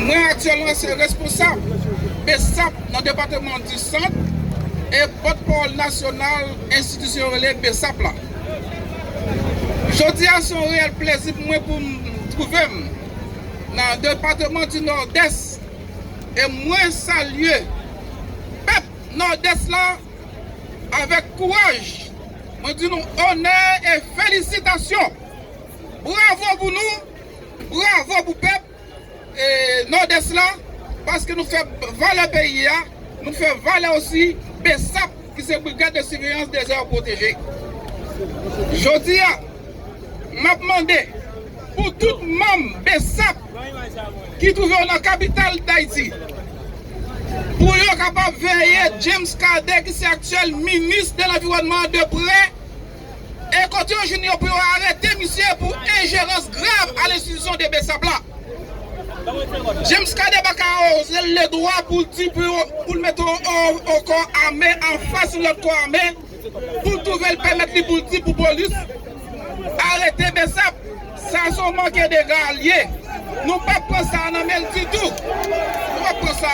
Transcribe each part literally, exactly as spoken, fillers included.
Mwen aktyèlman se responsab BESAP nan depatman di Sant e pòtpawòl nasyonal enstitisyon rele BESAP la. Jodi a se yon reyèl plezi pou mwen pou m twouve m nan depatman di Nòdès e mwen salye pèp Nòdès la avèk kouraj. Mwen di nou onè e felisitasyon. Bravo pou nou, bravo pou pèp e, Nòdès la, paske nou fè valè peyi a, nou fè valè osi BESAP, ki se Brigade de Surveillance des Aires Protégées. Jodi a, m ap mande pou tout manm BESAP ki twouve yo nan kapital Dayiti, pou yo kapab veye James Cadet, ki se aktyèl minis de lanviwònman, de prè, e kote yo jwenn yo pou yo arete misye pou enjerans grav a lenstitisyon de BESAP la. James Cadet pa ka oze l ledwa pou l di pou yo, pou l mete yon, yon, yon kò ame anfas yon lòt kò ame, pou l twouve l pèmèt li pou l di pou polis arete BESAP. Sa se yon manke dega l ye. Nou p ap pran sa nan men l ditou. Nou p ap pran sa.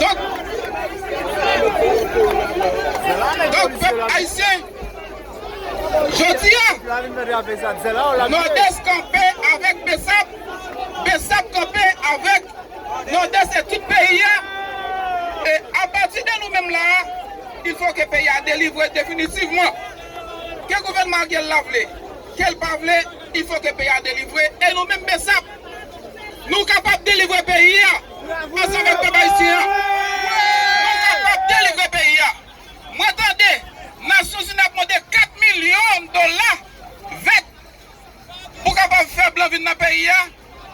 Donk, donk, pèp ayisyen, jodi a, Nòdès kanpe avèk BESAP, BESAP kanpe avèk Nòdès e tout peyi a. E apati de nou menm la a, il faut que peyi a delivre definitivman. Ke gouvènman Ariel la vle, ke l pa vle, il faut que peyi a delivre. E nou menm BESAP, nou kapab delivre peyi a ansanm avèk pèp ayisyen an. Nou kapab delivre peyi a. Mwen tande Nasyonzini ap mande kat milyon dola vèt pou kapab fè blan vin nan peyi a.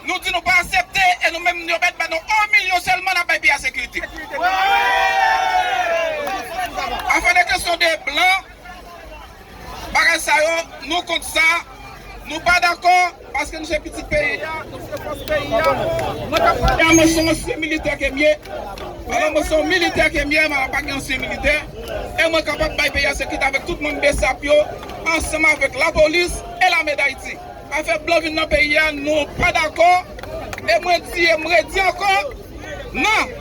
Nou di nou pa aksepte e nou menm yo mèt ban nou yon milyon sèlman n ap bay peyi a sekirite. Afè de kesyon de blan, bagay sa yo, nou kont sa, nou pa dakò paske nou se pitit peyi a, nou se fòs peyi a. Mwen se yon ansyen militè ke m ye. Alò, mwen se yon militè ke m ye, mwen pa gen ansyen militè. E mwen kapab bay peyi a sekirite avèk tout manm BESAP yo, ansanm avèk lapolis e lame Dayiti. Afè blan vin nan peyi a, nou pa dakò. E mwen di, e m redi ankò, non.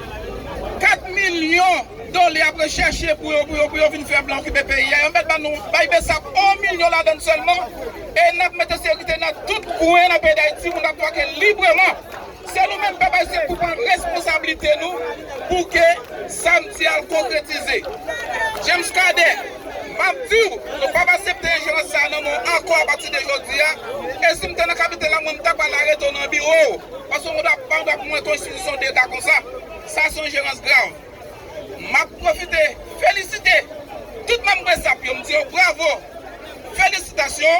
Kat milyon dola y ap rechèche pou yo, pou yo, pou yo vin fè blan okipe peyi a. Yo mèt ban nou, bay BESAP yon milyon ladann sèlman. E n ap mete sekirite nan tout kwen nan peyi Dayiti, moun ap twake libreman. Se nou menm pèp ayisyen pou pran responsablite nou pou ke sa m di a l konkretize. James Cadet, m ap di w, nou p ap aksepte enjerans sa a nan men w ankò apati de jodi a. E si m te nan kapital la, mwen, m ta pral arete w nan biwo w. Paske w pa dwa pou mete yon enstitisyon deta konsa. Sa se yon enjerans grav. M ap pwofite felisite tout manm BESAP yo, m di yo bravo, felisitasyon,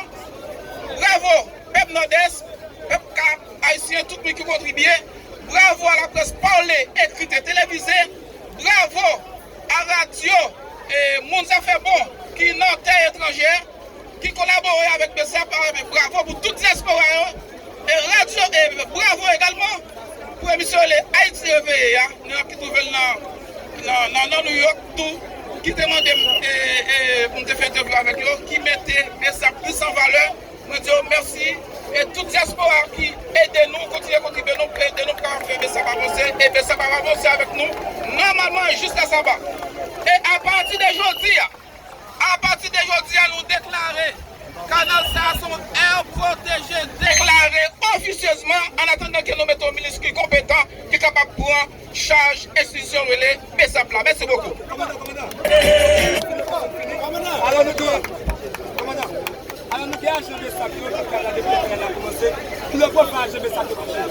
bravo pèp Nòdès, pèp Kap Ayisyen, tout moun ki kontribye. Bravo a laprès pale, ekri e televize. Bravo a radyo e moun zafè bon ki nan tè etranjè, ki kolabore avèk BESAP. Bravo pou tout dyaspora yo. E radyo, e bravo egalman pou emisyon rele Ayiti Reveye a, nou ki twouve l nan, nan, nan, nan New York tou, ki te mande m e, e, pou m te fè entèvyou avèk yo, ki mete BESAP plis an valè. Mwen di yo mèsi. E tout dyaspora ki ede nou, kontinye kontribye nou, pou ede nou pou kapab fè BESAP avanse. E BESAP ap avanse avèk nou nòmalman jiska Saba. E apati de jodi a, apati de jodi a, nou deklare kanal sa a se yon air protégé, deklare ofisyezman, an atandan ke nou mete yon minis ki konpetan, ki kapab pran chaj enstitisyon rele BESAP la. Mèsi bokou. Alò nou gen, kòmandan, alò nou gen ajan BESAP yo ki pral nan depi lè kanal la kòmanse. Ki lè pwofè ajan BESAP yo touche?